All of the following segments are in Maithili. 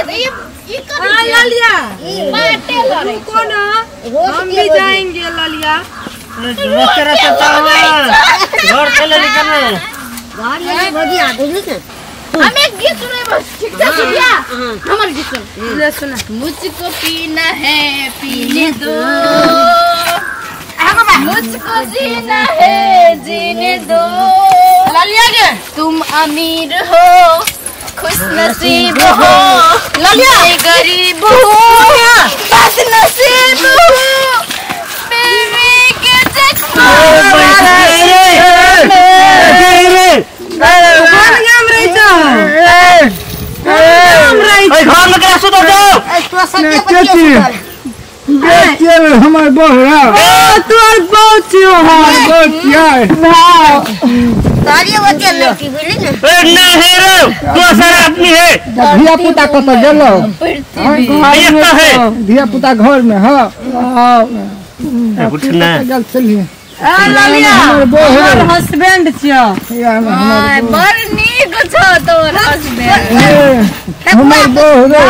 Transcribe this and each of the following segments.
ई ई हां ललिया बाटे लड़ै रुको ना, हम भी जाएंगे ललिया। घर चले निकल घर ये भौजी आ बुझली ना। हम एक गीत सुने बस ठीक से सुनिया, हमर गीत सुन ले सुना। मुझको पीना है पीने दो, मुझको जीना है जीने दो। ललिया के तुम अमीर हो खुश नसीब हो, ललिया मैं गरीब हूँ बस नसीब हूँ, बीवी के चक्कर। कोन गाम रही छौ? कोन गाम रही छौ? घर में करा सुतो जाओ। तो सत्य बतिया सुतल बेचिए हमर बहरा। ओ तोर बहु छियौ। हमर बचिया तारी बतिया लड़की बुझली ना। ए नहीं है रे, दोसर आदमी है। धिया पुता कत गेलो? एक है धिया पुता घर में। हां उठ ना गेल चलिए। ए ललिया हमर बहरा हमर हस्बैंड छियौ। बड़ नीक छौ तोर हस्बैंड। हमर बहरा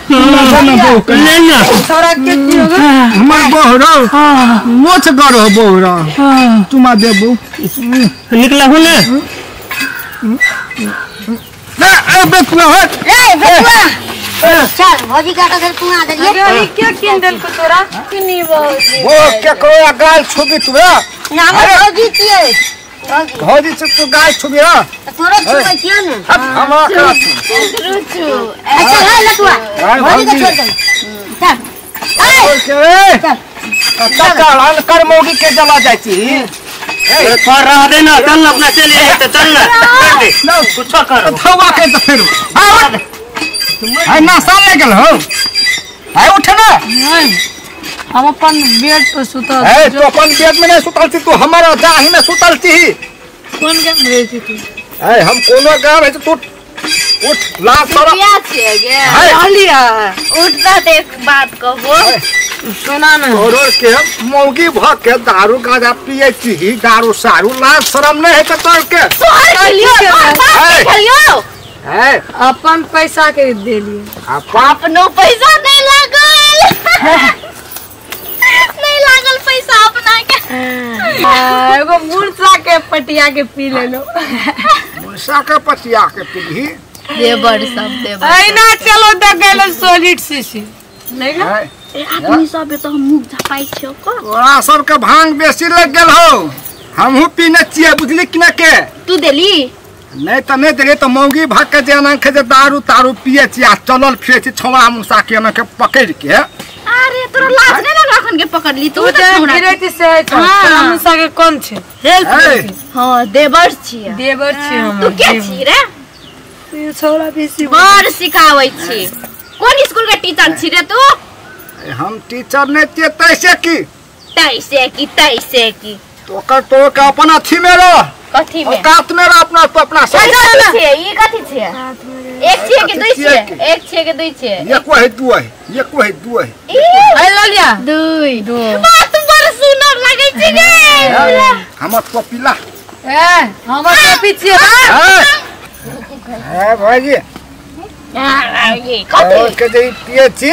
ले ना तोरा के छियौ? हमर बहरा मोछ गरो बहरा चुमा देबू। निकला हूं ना। ए बेटुआ हट। ए बेटुआ चल भौजी का घर तू आ देलिए। अरे के किन देलको तोरा? किनी भौजी वो के कोया गाल छुबी तू ना हमर भौजी छियै। भौजी से तू गाल छुबी। हां तोरा छुबै छियै ना। हमरा का रुचु। अच्छा है लटुआ भौजी के छोड़ दे चल। ए चल कत्ता अनकर मौगी के जला जाय छी। ए थोड़ा रह दे ना, चल ना अपना चले तो चल ना कुछ कर थवा के तो फेर आ नशा ले गेल हो। आय उठ ना। नहीं हम अपन बेड पर सुतल। ए तू अपन बेड में नहीं सुतल छी, तू हमर जाही में सुतल छी। कोन गाम रहे छी तू? ए हम कोनो गाम है तू उठ लाज तोरा बिया छियै गे। ललिया उठता देख बात कहबो सुना ना। तोरो के मौगी भ के दारू गांजा पिए छी, दारू सारू लाज शरम नहीं है तोर के। खेलियो अपन पैसा के देलिए। अपनो पैसा नहीं लागल, नहीं लागल पैसा अपना के। एगो मुर्सा के पटिया के पी लेलो। मुर्सा के पटिया के पीली देवर सब देवर। ऐना चलो द गेलो सॉलिड सीसी नहीं गा। ए आदमी सब तो हम मुंह झपाई छियो को। तोरा सब के भांग बेसी लग गेल हो। हमहू पीने छियै बुझली कि ना के। तू देली? नहीं तो नहीं देली तो मौगी भाग के जे एना के जे दारू तारू पिए छी आ चलल फिरे छी छौड़ा मुसा के एना के पकड़ के। अरे तोरा लाज नहीं लगल अखन के पकड़ली तू? तो फिरे से है छौड़ा मुसा के कोन छै? हेल्प। हां देवर छियै। देवर छियै हम। तू के छी रे? तू छौड़ा बेसी बड़ सिखाबै छी। कोन स्कूल के टीचर छी रे तू? हम टीचर नहीं छियै तैसे की तैसे की तैसे की तो तो के अपन अथी में रह। कथी में? औकात में रह अपना तो अपना सब छियै। ई कथी छियै? एक छियै कि दुई छियै? एक छियै कि दुई छियै? एको है दू है, एको है दू है। ए ललिया दुई दू। बात बड़ सुनर लागै छै गे। हमर टोपीला। ए हमर टोपी छियै। ए भाईजी ये कथी के जे पिए छी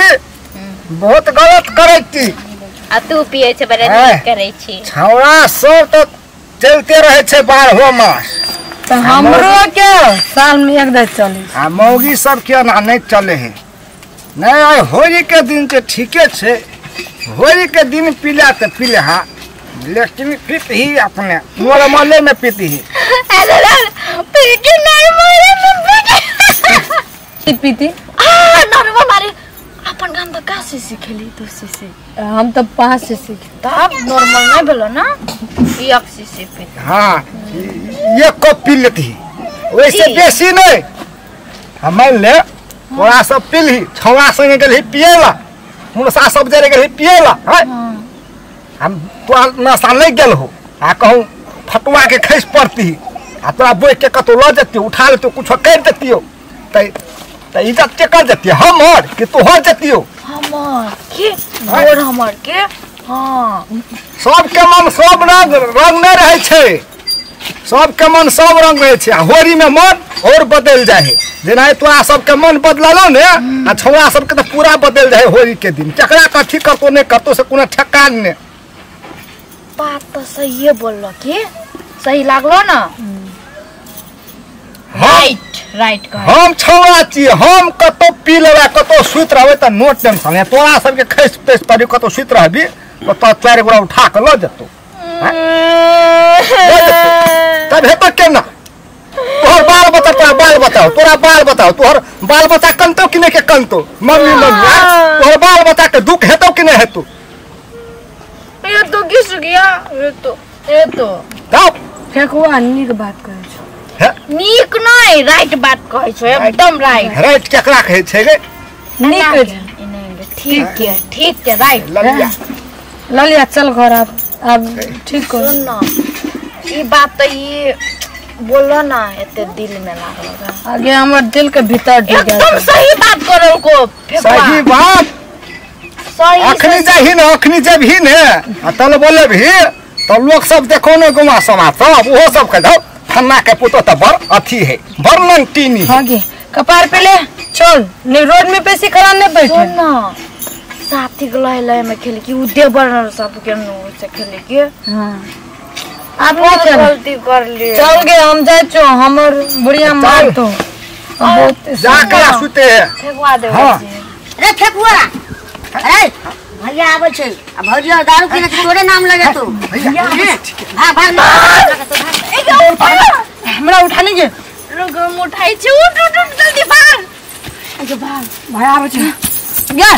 बहुत गलत करै छी। आ तू पिए छै बड़ा नीक करै छी। छौड़ा सब तो चलते रहे छै 12 मास। तो हमरो के साल में एक दिन चले आ मौगी सब के ना नहीं चले है। नहीं आइ होली के दिन के ठीके छै, होली के दिन पीला तो पीले हा, लेकिन पीत ही अपने नॉर्मले में पीती ही। पीती नॉर्मले में पीती। आ नॉर्मल मारे अपन गान तो का से सीखेली तू सीसी? हम तो 5 से सीखे। तब नॉर्मल नहीं भेलो ना एक सीसी पी। हां एक कप पी लेती वैसे बेसी नहीं। हम ले थोड़ा सब पी ली छौड़ा संगे गेलही पिएला, मुसा सब जरे गेलही पिएला। हां हम तोरा नशा लागि गेल हो आ कहूँ फटुआ के खसि पड़ती आ तोरा बोहि के कतौ लऽ जतियौ, उठा लेतियौ, कुछो करि देतियौ त इज्जत के कर जतियौ हमर कि तोहर जतियौ? हमर के गोर हमर के। हाँ सबके मन सब रंग रंग नहीं रहै छै, सबके मन सब रंग रहै छै। आ होरी में मन और बदल जाए जेना तोरा सबके मन बदललो ने आ छौड़ा सबके तो पूरा बदल जाए होली के दिन केकरा कथी करतो नहीं करतो से कोनो ठेकान ने। बात तो सही बोललो की सही लागलो ना। राइट राइट कह हम छौड़ा छी हम कतो पी लेबै कतो सुति रहबै त नो टेंशन। तोरा सबके खसि तसि पड़ी कतो सुति रहबी तो तो चारि गोरा उठा के ल जेतौ तब हेतौ केना। तोहर बाल बच्चा तोरा बाल बताओ तोरा बाल बताओ तोहर बाल बच्चा कनतो कि नहीं के कनतो मम्मी मम्मी तोहर बाल बच्चा के दुख हेतौ कि नहीं हेतौ। ये तो घिस गया ये तो तब फेकुआ नीक बात कहै छौ। नीक नहीं राइट बात कहै छौ एकदम राइट। राइट केकरा कहै छै गे? नीक ठीक है ठीक है राइट। ललिया ललिया चल घर अब ठीक कर। सुन ना ई बात तो ये बोलो ना एते दिल में लागल आगे हमर दिल के भीतर ढुक गया। एकदम सही बात करल को सही बात सही। अखनी जाही ने अखनी जेबही ने आ तल बोलेबही त लोग सब देखो ने गुमा समा सब ओहो सब कह दो फन्ना के पुतो त बड़ अथी है बड़ नंगटीनी हां गे कपार पे ले चल नहीं रोड में पैसे खड़ा नहीं बैठे। सुन ना साथी के लय लय में खेल की उ देवर सब के नु से खेल के। हां आप नहीं चल गलती कर लिए चल गए हम जाय छो हमर बुढ़िया मार तो बहुत जाके सुते है फेंकवा देबै। हां रे फेकुआ अरे भैया आबै छै आ भौजी और दारू पीने के तोरे नाम लगे तू भाग भाग हमरा उठा नहीं गे रुक हम उठाई छी उठ उठ उठ जल्दी भाग अच्छा भाग भाई आबै छै गे